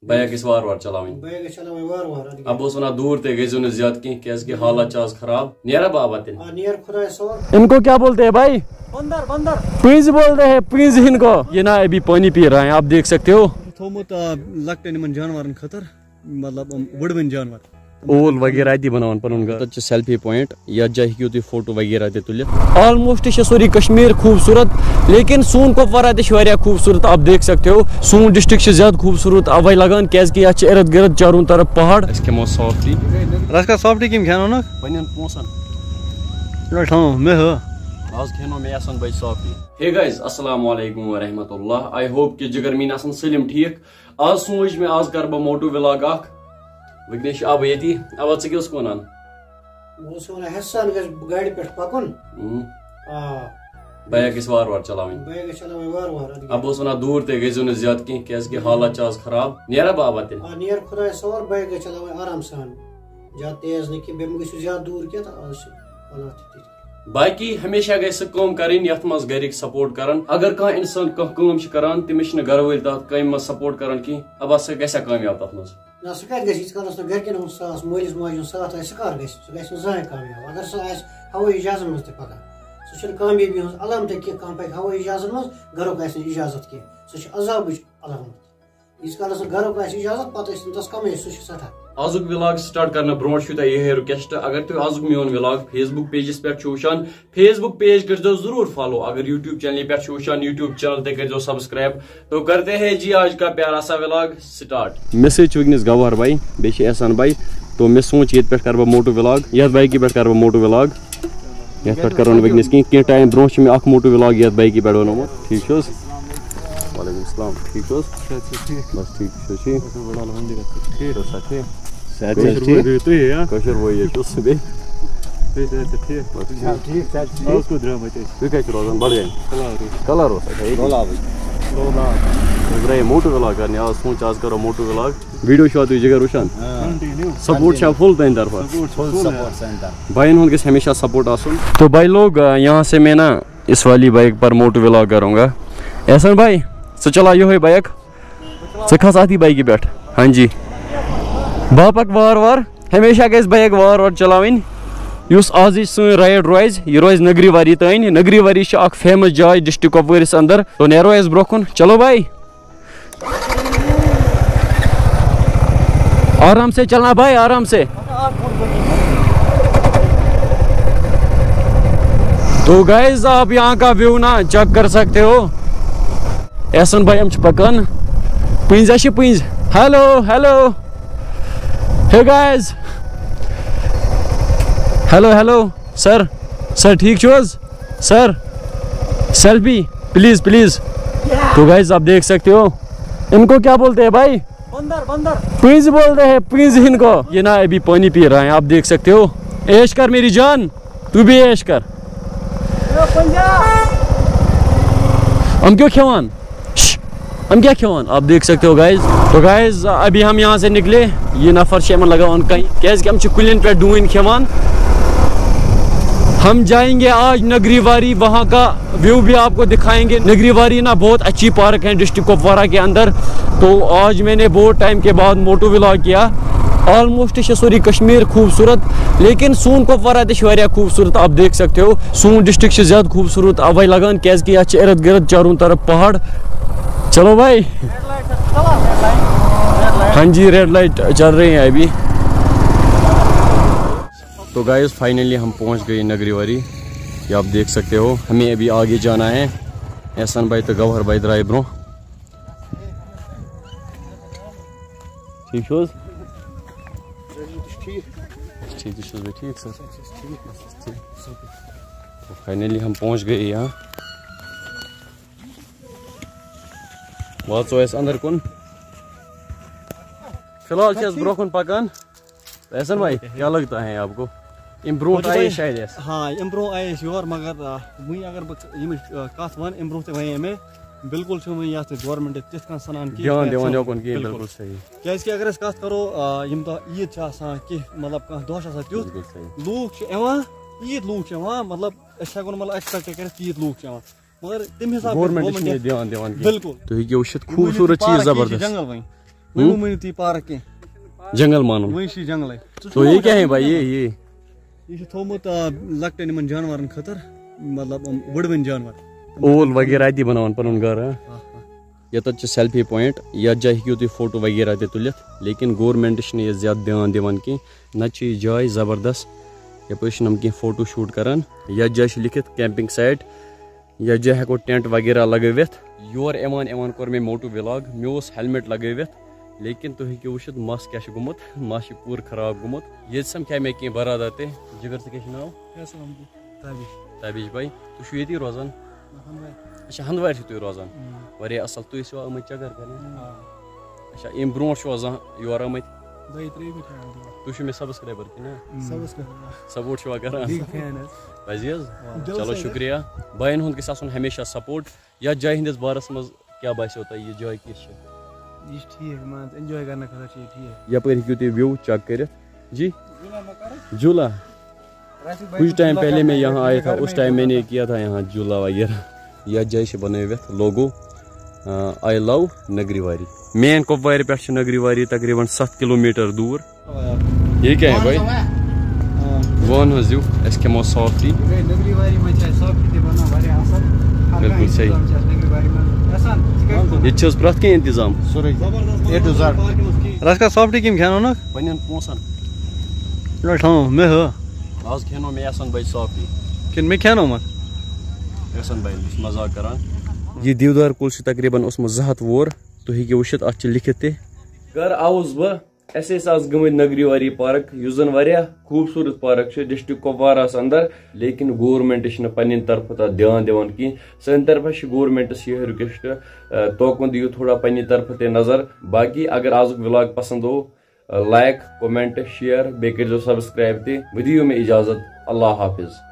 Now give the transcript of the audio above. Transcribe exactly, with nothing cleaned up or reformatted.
Bike گژھِ وارٕ وارٕ چلاوٕنۍ۔ بایک گژھِ چلاوٕنۍ وارٕ وارٕ، اَدٕ کیٛاہ؟ اب اوس وَنان دوٗر تہِ گٔژھۍزیو نہٕ زیادٕ کینٛہہ، کیٛازِ کہِ حالات چھِ آز خراب۔ نیرا بہٕ اَبا تیٚلہِ؟ آ، نیر خۄدایَس حوالہٕ۔ ان کو کیا بولتے ہیں بھائی؟ بندر، بندر۔ پینز بولتے ہیں، پینز ان کو۔ یہ نا ابھی پانی پی رہا ہے، آپ دیکھ سکتے ہو۔ تھوٚومُت، آ، لۄکٹٮ۪ن یِمن جانورن خٲطرٕ، مطلب، یِم وٕڑوٕنۍ جانور۔ اول وغیرہ اتی بناوان پنُن گرٕ۔ تتہِ چھِ سیلفی پوینٹ، یتھ جایہِ ہیٚکِو تُہۍ فوٹو وغیرہ تہِ تُلِتھ۔ آلموسٹ چھِ سورُے کشمیر خوٗبصوٗرت، لیکن سون کپوارہ تہِ چھُ واریاہ خوٗبصوٗرت۔ آپ دیکھ سکتے ہو، سون ڈسٹرکٹ چھِ زیادٕ خوٗبصوٗرت، اوے لگان، کیازِ کہِ یتھ چھِ ارد گرد چاروں طرف پہاڑ۔ أسۍ کھٮ۪مو سافٹی۔ رس کا سافٹی کِم کھٮ۪نو نا؟ پننٮ۪ن پونٛسن۔ رٹھ ہاں، مےٚ ہٲ۔ آز کھٮ۪نو مےٚ یسن بچہِ سافٹی۔ Hey guys، السلام علیکم ورحمۃ اللہ۔ I hope کہ جگر میٲنۍ آسن سٲلِم ٹھیٖک۔ آز سوٗنٛچ مےٚ، آز کَرٕ بہٕ موٹو وِلاگ اَکھ۔ وٕنکیٚنَس چھِ اَبہٕ ییٚتی۔ اَبہٕ، ژٕ کیٛاہ اوسُکھ وَنان؟ بہٕ اوسُس وَنان، ہٮ۪سہٕ سان گژھِ گاڑِ پٮ۪ٹھ پَکُن۔ اۭں۔ آ۔ بایک گژھِ وارٕ وارٕ چلاوٕنۍ۔ بایک گژھِ چلاوٕنۍ وارٕ وارٕ، اَدٕ کیٛاہ؟ اَبہٕ اوس وَنان، دوٗر تہِ گٔژھۍزیو نہٕ زیادٕ کینٛہہ، کیٛازِکہِ حالات چھِ آز خراب۔ نیرا بہٕ اَبہٕ تیٚلہِ؟ آ، نیر خۄدایَس حوالہٕ، بایک گژھِ چلاوٕنۍ آرام سان۔ زیادٕ تیز نہٕ کینٛہہ، بیٚیہِ مہٕ گٔژھِو زیادٕ دوٗر کینٛہہ تہٕ آز چھِ حالات تہِ تِتھۍ۔ باقی ہمیشہ گژھِ سُہ کٲم کرٕنۍ یتھ منٛز گرِکۍ سپورٹ کرن۔ اگر کانٛہہ انسان کانٛہہ کٲم چھُ کران، تٔمِس چھِنہٕ گرٕ وٲلۍ تتھ کامہِ منٛز سپورٹ کران کینٛہہ، ابا سُہ گژھِ کامیاب تتھ منٛز؟ نہ، سُہ کتہِ گژھِ؟ ییٖتِس کالس نہٕ گرِکٮ۪ن ہُنٛد ساتھ، مٲلِس ماجہِ ہُنٛد ساتھ آسہِ، سُہ کر گژھِ؟ سُہ گژھِ نہٕ زٕہٕنۍ کامیاب۔ اگر سُہ آسہِ ہوٲیی جہازن منٛز تہِ پکان، سُہ چھُنہٕ کامیٲبی ہُنٛد علامتٕے کینٛہہ۔ کانٛہہ پکہِ ہوٲیی جہازن منٛز، گرُک آسہِ نہٕ اجازت کینٛہہ، سُہ چھُ عذابٕچ علامت۔ ییٖتِس کالس نہٕ گرُک آسہِ اجازت، پتہٕ ٲسۍ تٔمۍ تس کمٕے، سُہ چھُ سٮ۪ٹھاہ۔ آزُک وِلاگ سٹارٹ کرنہٕ برونٛٹھ چھُو تۄہہِ یِہوٚے رِکویسٹ، اگر تُہۍ آزُک میون وِلاگ Facebook پیجَس پٮ۪ٹھ چھِو وٕچھان، Facebook پیج کٔرۍزیو ضروٗر فالو۔ اگر YouTube چینلہِ پٮ۪ٹھ چھِو وٕچھان، YouTube چینل تہِ کٔرۍزیو سبسکرائب۔ تو کرتے ہیں جی آج کا پیارا سا وِلاگ سٹارٹ۔ مےٚ سۭتۍ چھِ وٕنکیٚنَس گوہر بھائی، بیٚیہِ چھِ احسان بھائی۔ تو مےٚ سوٗنٛچ ییٚتہِ پٮ۪ٹھ کرٕ بہٕ موٹو وِلاگ، یَتھ بایکہِ پٮ۪ٹھ کرٕ بہٕ موٹو وِلاگ۔ یَتھ پٮ۪ٹھ کَرو نہٕ وٕنکیٚنَس کینٛہہ۔ کینٛہہ ٹایم برونٛہہ چھُ مےٚ اَکھ موٹو وِلاگ یَتھ بایکہِ پٮ۪ٹھ بَنومُت۔ ٹھیٖک چھُ حظ؟ وعلیکُم السلام۔ ٹھیٖک چھُ حظ؟ صحت چھا ٹھیٖک؟ بَس ٹھیٖک، تُہۍ چھِو حظ ٹھیٖک؟ شُکُر الحمدُللہ، تُہۍ چھِو ٹھیٖک؟ تُہۍ چھِو سا ٹھیٖک؟ صحت چھا کٲشُر ٹھیٖک؟ بٲے چھُو تُہۍ، ہا؟ کٲشُر بٲے ییٚتہِ چھُس بہٕ بیٚیہِ۔ تُہۍ صحت چھا ٹھیٖک؟ بَس ٹھیٖک۔ ٹھیٖک، صحت چھا ٹھیٖک؟ آز کوٚت درٛامٕتۍ أسۍ؟ تُہۍ کَتہِ چھِو روزان؟ بَڈگامہِ؟ کَلارو۔ کَلارو سا، ییٚتی؟ لولابٕے۔ لولاب۔ أسۍ درٛایے موٹو وِلاگ کَرنہِ، آز سوٗنٛچ آز کَرو موٹو وِلاگ۔ ویڈیو چھُوا تُہۍ جِگر وٕچھان؟ آ۔ سپورٹ چھا فُل تُہنٛدِ طرفہٕ؟ سپورٹ چھُ فُل، فُل، سپورٹ چھُ سانہِ طرفہٕ۔ بھائین ہُنٛد گژھِ ہمیشہ سپورٹ آسُن۔ تو بھائی لوگ، آ، یہاں سے میں نا اس والی بائیک پر موٹو ولاگ کروں گا۔ احسن بھائی، ژٕ چلاو یِہوٚے بایک، ژٕ کھس اَتھی بایکہِ پٮ۪ٹھ۔ ہاں جی۔ بہٕ پکہٕ وار وار، ہمیشہ گژھِ بایک وار وار چلاوٕنۍ۔ یُس آزٕچ سٲنۍ رایڈ روزِ، یہِ روزِ نگری واری تانۍ۔ نگری واری چھِ اکھ فیمس جاے ڈسٹرکٹ کپوٲرِس اندر۔ تو نیرو أسۍ برونٛہہ کُن۔ چلو بھائی۔ آرام سے چلنا بھائی، آرام سے۔ تو گائز، آپ یہاں کا ویو نا چیک کر سکتے ہو۔ احسن بھائی ہم چھِ پکان۔ پنزا چھِ پنز۔ Hello, hello. Hey guys۔ Hello, hello. Sir, sir ٹھیک چھو حظ؟ Sir, selfie please, please. تو گائز، آپ دیکھ سکتے ہو، ان کو کیا بولتے ہیں بھائی؟ بندر، بندر۔ پینز بولتے ہیں، پینز ان کو۔ یہ نا ابھی پانی پی رہا ہے، آپ دیکھ سکتے ہو۔ عیش کر میری جان، تو بھی عیش کر۔ ہم کیوں کھیوان؟ شش، ہم کیا کھیوان؟ آپ دیکھ سکتے ہو گائز۔ تو گائز، ابھی ہم یہاں سے نکلے، یہ نفر چھِ یِمن لگاوان کَنہِ، کیازِ کہِ یِم چھِ کُلٮ۪ن پٮ۪ٹھ ڈوٗنۍ کھٮ۪وان۔ ہم جائیں گے آج نگری واری، وہاں کا ویو بھی آپ کو دکھائیں گے۔ نگری واری نا بہت اچھی پارک ہے ڈسٹرکٹ کپوارہ کے اندر۔ تو آج میں نے بہت ٹائم کے بعد موٹو ولاگ کیا۔ آلموسٹ چھِ سورُے کشمیر خوٗبصوٗرت، لیکن سون کپوارہ تہِ چھُ واریاہ خوٗبصوٗرت، آپ دیکھ سکتے ہو۔ سون ڈسٹرکٹ چھُ زیادٕ خوٗبصوٗرت اوے لگان، کیازِ کہِ یتھ چھِ ارد گرد چاروں طرف پہاڑ۔ چلو بھائی۔ ہاں جی، ریڈ لائٹ چل رہی ہے ابھی۔ تو گائز، فائنلی ہم پہنچ گئے نگری واری۔ یہ آپ دیکھ سکتے ہو، ہمیں ابھی آگے جانا ہے۔ احسان بھائی تو گوہر بھائی درائے برونٛہہ۔ ٹھیک چھو حظ؟ ٹھیک، تُہۍ چھِو حظ بیٚیہِ ٹھیک، سر؟ ٹھیک۔ فائنلی ہم پہنچ گئے یہاں۔ واژو أسۍ اندر کُن۔ فی الحال چھِ أسۍ برونٛہہ کُن پکان۔ احسن بھائی، کیا لگتا ہے آپ کو؟ اَمہِ برونٛٹھ آیے شاید أسۍ۔ ہاں، اَمہِ برونٛہہ آیے أسۍ یور، مگر، آ، وٕنہِ اگر بہٕ ییٚمِچ، آ، کَتھ وَنہٕ، اَمہِ برونٛہہ تہِ وَنے مےٚ، بِلکُل چھُنہٕ وٕنہِ یَتھ گورمٮ۪نٛٹ تِژھ کانٛہہ سَنان کِہیٖنۍ دھیان کینٛہہ، دِوان سَنان۔ یوکُن کِہیٖنۍ، بِلکُل۔ بِلکُل صحیح۔ کیٛازِکہِ اگر أسۍ کَتھ کَرو، آ، یِم دۄہ عیٖد چھِ آسان کینٛہہ، مطلب، کانٛہہ دۄہ چھُ آسان تیُتھ، بِلکُل صحیح۔ لوٗکھ چھِ یِوان، تیٖتۍ لوٗکھ چھِ یِوان، مطلب، أسۍ ہٮ۪کو نہٕ، مطلب، ایکسپیکٹ کٔرِتھ، تیٖتۍ لوٗکھ چھِ یِوان۔ مگر تَمہِ حساب گورمٮ۪نٛٹ گورمٮ۪نٛٹ چھِنہٕ یہِ دِوان، دِوان کِہیٖنۍ۔ بِلکُل۔ تُہۍ ہیٚکِو وٕچھِتھ، وٕنہِ چھِ خوٗبصوٗرت چیٖز پارک، یہِ چھِ زبردست۔ جنٛگل وۄنۍ۔ وۄنۍ مہٕ ؤنِو تُہۍ پارک کینٛہہ۔ جنگل مانُن۔ وۄنۍ چھِ یہِ جنگلٕے۔ تو یہ کیا ہے بھائی، یہ، یہ؟ یہِ چھُ تھوٚومُت، آ، لۄکٹٮ۪ن یِمن جانورن خٲطرٕ، مطلب، یِم وٕڑوٕنۍ جانور۔ اول وغیرہ تہِ بناوان پنُن گرٕ، ہاں؟ آ، آ۔ ییٚتٮ۪تھ چھِ سیلفی پوینٹ، یتھ جایہِ ہیٚکِو تُہۍ فوٹو وغیرہ تہِ تُلِتھ، لیکن گورنمنٹ چھِنہٕ یہِ زیادٕ دیان دِوان کینٛہہ۔ نتہٕ چھِ یہِ جاے زبردست، یپٲرۍ چھِ یِم کینٛہہ فوٹو شوٗٹ کران۔ یتھ جایہِ چھِ لیکھِتھ کیمپنگ سائٹ، یتھ جایہِ ہیٚکو ٹینٹ وغیرہ لگٲوِتھ۔ یور یِوان یِوان کوٚر مےٚ موٹو ولاگ، مےٚ اوس ہیلمٹ لگٲوِتھ، لیکن تُہۍ ہیٚکِو وٕچھِتھ مس کیٛاہ چھُ گوٚمُت، مس چھُ پوٗرٕ خراب گوٚمُت۔ ییٚتہِ سمکھے مےٚ کینٛہہ برادر تہِ۔ جگر، ژٕ کیٛاہ چھُ ناو؟ فیصل احمد تابش۔ تابش بھائی، تُہۍ چھِو ییٚتی روزان؟ ہندوارِ۔ اچھا، ہندوارِ چھِو تُہۍ روزان؟ اۭں۔ واریاہ اصل، تُہۍ ٲسِوا آمٕتۍ چکر کرنہِ؟ آ۔ اچھا، اَمہِ برونٛٹھ چھِوا زانٛہہ یور آمٕتۍ؟ دۄیہِ ترٛیٚیہِ پھِرِ چھِ آمٕتۍ یور۔ تُہۍ چھِو مےٚ سبسکرایبر کِنہٕ نہ؟ اۭں۔ سبسکرایبر۔ سپورٹ چھِوا کران؟ بگ فین حظ۔ پزی حظ؟ آ۔ چلو، شکریہ۔ بھاین ہُنٛد گژھِ آسُن ہمیشہ سپورٹ۔ یتھ جایہِ ہٕنٛدِس بارس منٛز کیٛاہ باسیو تۄہہِ، یہِ جاے کِژھ چھِ؟ یہِ چھِ ٹھیٖک، مان ژٕ، انجوے کرنہٕ خٲطرٕ چھِ یہِ ٹھیٖک۔ یپٲرۍ ہیٚکِو تُہۍ ویو چیک کٔرِتھ۔ جی۔ جھولا۔ کچھ ٹائم پہلے میں یہاں آیا تھا، اس ٹائم میں نے کیا تھا یہاں جھولا وغیرہ۔ یتھ جایہِ چھِ بنٲوِتھ لوگو، آ، I love نگری واری۔ مین کپوارِ پٮ۪ٹھ چھِ نگری واری تقریباً ستھ کلومیٹر دوٗر۔ یہ کیا ہے بھائی؟ وَن حظ یِو، أسۍ کھٮ۪مو سافٹی۔ نگری واری منٛز چھِ اَسہِ سافٹی تہِ بنان واریاہ اصل۔ ہر کانٛہہ بالکل صحیح۔ انتظام چھِ اَسہِ نگری واری منٛز۔ احسان، ژٕ کیٛاہ کوٚر؟ ییٚتہِ چھِ حظ پرٛٮ۪تھ کینٛہہ انتظام؟ سورُے۔ A to Z۔ رَژھ کھنٛڈ سافٹی کٔمۍ کھیٛانوونَکھ؟ پنٛنٮ۪ن پونٛسَن۔ رَٹھ ہاں، مےٚ ہٲ۔ آز کھیٛانو مےٚ احسان بھائی سافٹی۔ کِنہٕ مےٚ کھیٛانومَتھ؟ احسان بھائی، بہٕ چھُس مزاق کران۔ یہِ دیودار کُل چھُ تقریباً اوسمُت زٕ ہَتھ وُہُر۔ تُہۍ ہیٚکِو وٕچھِتھ، اَتھ چھِ لیکھِتھ تہِ۔ گَرٕ آوُس بہٕ۔ اسہِ ٲسۍ آز گٔمٕتۍ نگری واری پارک، یُس زن واریاہ خوٗبصوٗرت پارک چھِ ڈسٹرکٹ کپوارہس اندر، لیکن گورنمنٹ چھِنہٕ پننہِ طرفہٕ تتھ دھیان دِوان کینٛہہ۔ سٲنۍ طرفہٕ چھِ گورنمنٹس یِہے رِکویسٹ، آ، توکُن دِیِو تھوڑا پننہِ طرفہٕ تہِ نظر۔ باقی اگر آزُک ولاگ پسند آو، آ، لائک، کمنٹ، شیئر، بیٚیہِ کٔرزیو سبسکرائب تہِ۔ وۄنۍ دِیِو مےٚ اجازت، اللہ حافظ۔